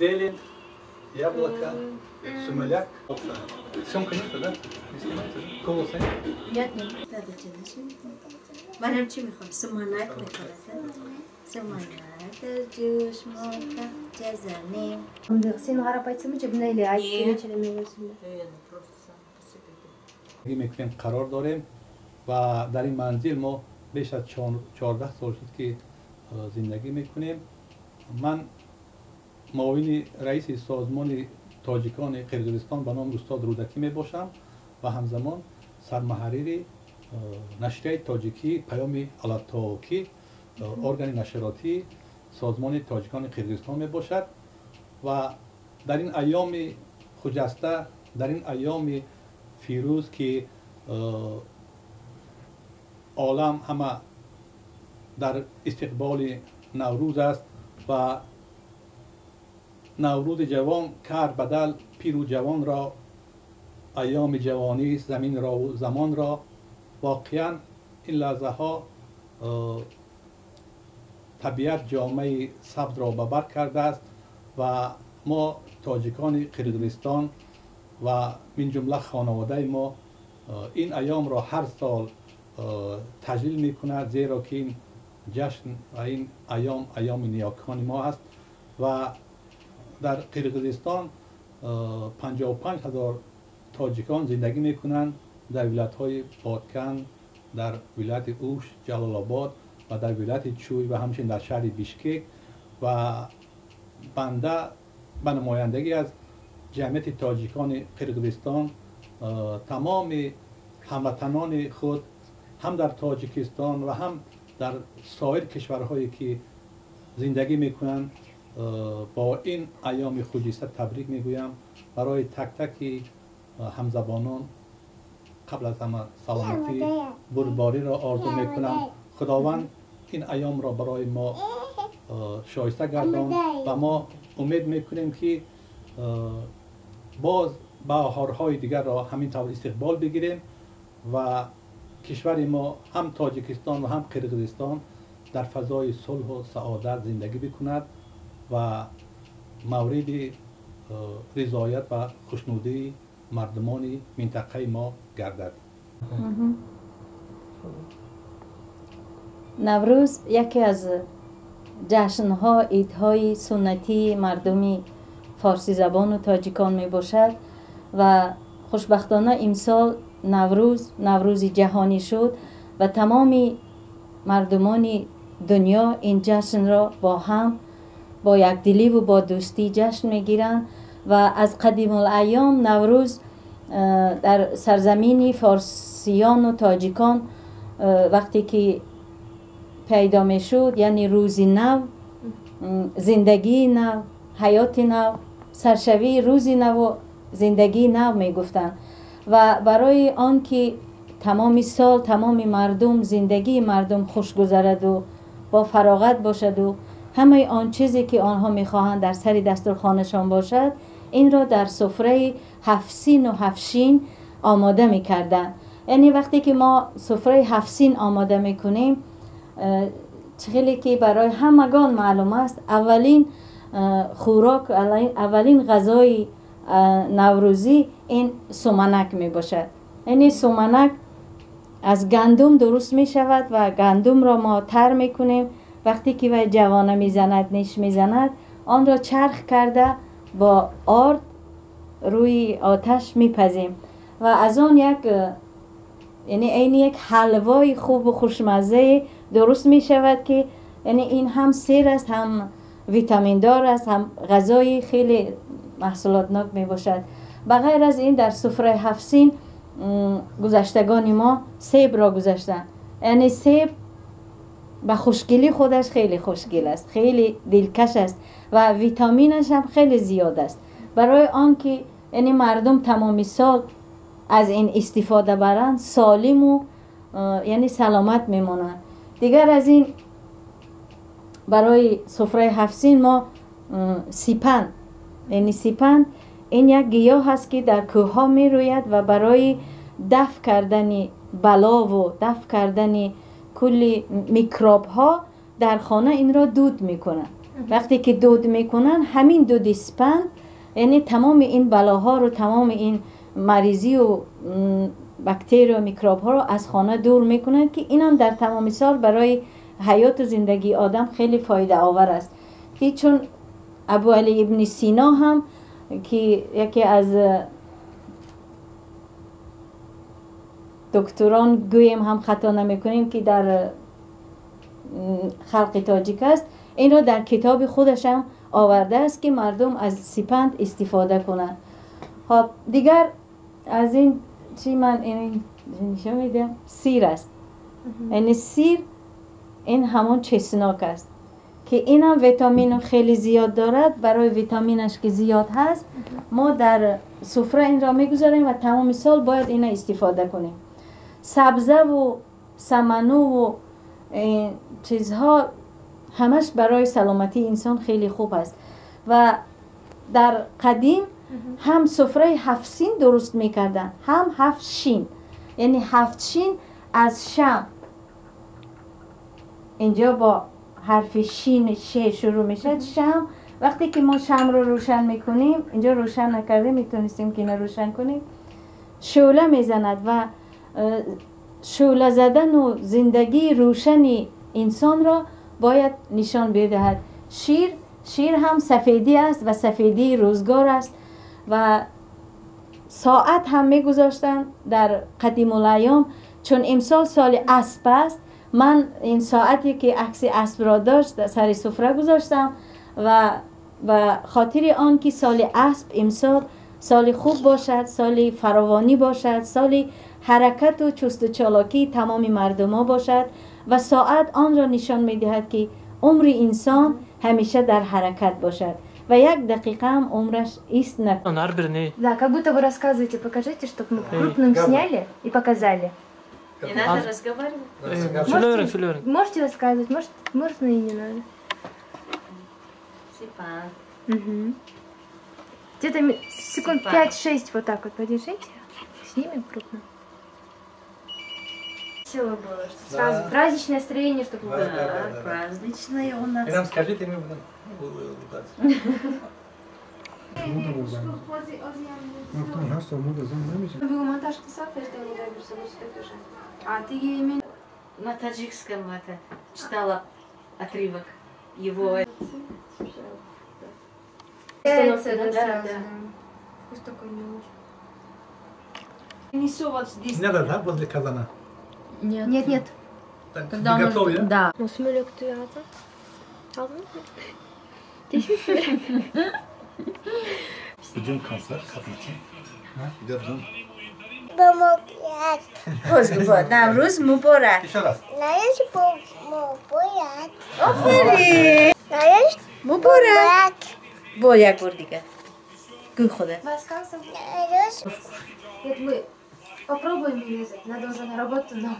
Зелень, яблоко, сумаляк. Съемка нет, да? Не снимается, да? Колоса нет? Нет, нет. Манам чӣ мехоҳам? Суманак мехоҳам. Суманак дар ҷӯш мо кафча занем. Сен карап айтсаңбы же мындай эле айтып эле эме койсуңбу? Мекунем, қарор дорем ва дар ин манзил мо беш аз 14 сол шуд, ки зиндагӣ мекунем. Ман муовини раиси созмони тоҷикони Қирғизистон ба номи устод Рӯдакӣ мебошам ва ҳамзамон сармуҳаррири нашрияи тоҷикӣ «Паёми Алатоо», ки органи нашротии созмони тоҷикони Қирғизистон мебошад. Ва дар ин айёми хуҷаста, дар ин айёми фирӯз, ки олам ҳама дар истиқболи Наврӯз аст ва Наврӯзи ҷавон кард бадал пиру ҷавонро, айёми ҷавонӣ заминро замонро, воқеан ин лаҳзаҳо табиат ҷомаи сабзро ба бар кардааст ва мо, тоҷикони Қирғизистон ва минҷумла хонаводаи мо, ин айёмро ҳар сол таҷлил мекунад, зеро ки ин ҷашн ва ин айём айёми ниёкони мо аст. Ва дар Қирғизистон 55 ҳазор тоҷикон зиндагӣ мекунанд, дар вилоятҳои Бодкан, дар вилояти Уш, Ҷалолобод ва дар вилояти Чӯй ва ҳамчунин дар шаҳри Бишкек. Ва банда ба намояндагӣ аз ҷамъияти тоҷикони Қирғизистон тамоми ҳамватанони худ ҳам дар Тоҷикистон ва ҳам дар соир кишварҳое ки зиндагӣ мекунанд, бо ин айёми хуҷиста табрик мегӯям. Барои так-таки ҳамзабонон қабл аз ҳама саломатӣ, бурдбориро орзу мекунам. Худованд ин айёмро барои мо шоиста гардон ва мо умед мекунем, ки боз баҳорҳои дигарро ҳамин тавр истиқбол бигирем ва кишвари мо, ҳам Тоҷикистон ва ҳам Қирғизистон, дар фазои сулҳу саодат зиндагӣ бикунад ва мавриди ризоят ва хушнудии мардумони минтақаи мо гардад. Наврӯз яке аз ҷашнҳо, идҳои суннатии мардуми форсизабону тоҷикон мебошад ва хушбахтона имсол Наврӯз Наврӯзи ҷаҳонӣ шуд ва тамоми мардумони дунё ин ҷашнро бо ҳам, бо якдиливу бо дӯстӣ ҷашн мегиранд. Ва аз қадимулайём Наврӯз дар сарзамини форсиёну тоҷикон вақте ки пайдо мешуд, яъне рӯзи нав, зиндагии нав, ҳаёти нав, саршавии рӯзи наву зиндагии нав мегуфтанд. Ва барои он ки тамоми сол тамоми мардум, зиндагии мардум хуш гузараду бо фароғат бошаду ҳамаи он чизе ки онҳо мехоҳанд дар сари дастурхонашон бошад, инро дар суфраи ҳафтсину ҳафтшин омода мекарданд. Яъне вақте ки мо суфраи ҳафтсин омода мекунем, хеле ки барои ҳамагон маълум аст, аввалин хӯрок, аввалин ғазои наврӯзӣ ин суманак мебошад. Яъне суманак аз гандум дуруст мешавад ва гандумро мо тар мекунем. Вақте ки вай ҷавона мезанад, неш мезанад, онро чарх карда бо орд рӯи оташ мепазем ва аз он як, яъне айни як ҳалвои хубу хушмаззае дуруст мешавад, ки яъне ин ҳам сер аст, ҳам витаминдор аст, ҳам ғазои хеле маҳсулотнок мебошад. Ба ғайр аз ин, дар суфраи ҳафтсин гузаштагони мо себро гузаштанд. Яъне себ ба хушгилӣ худаш хеле хушгил аст, хеле дилкаш аст ва витаминаш ҳам хеле зиёд аст. Барои он ки яъне мардум тамоми сол аз ин истифода баранд, солиму яъне саломат мемонанд. Дигар аз ин, барои суфраи ҳафтсин мо сипанд, яъне сипанд ин як гиёҳ аст, ки дар кӯҳҳо мерӯяд ва барои дафъ кардани балову дафъ кардани кулли микробҳо дар хона инро дуд мекунанд. وقتی که دود میکنن همین دود سپند یعنی تمام این بلاها رو، تمام این مریضی و باکتری و میکروب ها رو از خانه دور میکنن که اینم در تمام سال برای حیات و زندگی آدم خیلی فایده آور است. که چون ابو علی ابن سینا هم که یکی از دکتران گوییم هم خطا نمیکنیم که در خلق تاجیک است، این را در کتاب خودش هم آورده است که مردم از سپند استفاده کنند. خب دیگر از این چی من این نشون میدم سیر است. یعنی سیر این همون چسناک است که اینم ویتامین خیلی زیاد دارد. برای ویتامینش که زیاد هست ما در سفره این را میگذاریم و تمام سال باید اینو استفاده کنیم. سبزه و سمنو و این چیزها همش برای سلامتی انسان خیلی خوب است. و در قدیم هم سفره 7 سین درست میکردن، هم 7 شین، یعنی 7 شین از شم اینجا با حرف شین ش شروع میشه شم. وقتی که ما شم رو روشن میکنیم، اینجا روشن نکرده میتونستیم که اینو روشن کنیم، شعله میزند و شعله زدن و زندگی روشن انسان را باید نشان بدهد. شیر هم سفیدی است و سفیدی روزگار است. و ساعت هم میگذاشتن در قدیم الایام، چون امسال سال اسب است، من این ساعتی که عکس اسب را داشت سر سفره گذاشتم و خاطر آن که سال اسب امسال سال خوب باشد، سال فراوانی باشد، سال حرکت و چست و چالاکی تمام مردم ها باشد. و ساعت آن را نشان میدهد که عمر انسان همیشه در حرکت باشد و یک دقیقه هم عمرش ایست نکند. Да, как будто вы рассказываете, покажите, чтобы мы крупным сняли и показали. Не надо разговаривать. Можете рассказывать, можно и не надо. Угу. Где-то секунд 5-6 вот так вот подержите, снимем крупно. Весело было, что сразу праздничное настроение, чтобы было. Да, праздничное у нас. Вы нам скажите, мы будем улыбаться. На таджикском это читала отрывок его. Да. Вкус такой не очень. Несу вот здесь. Не надо, да, возле казана? Нет. Нет, нет. Когда он готов, да? Ну, смелек ты, а? Идем концерт, хотите? Идем. Навруз муборак. Еще раз. Муборак. Офарин. Муборак. Бо як бор дигар. Гӯй худа. Нет, мы попробуем резать. Надо уже на работу, но...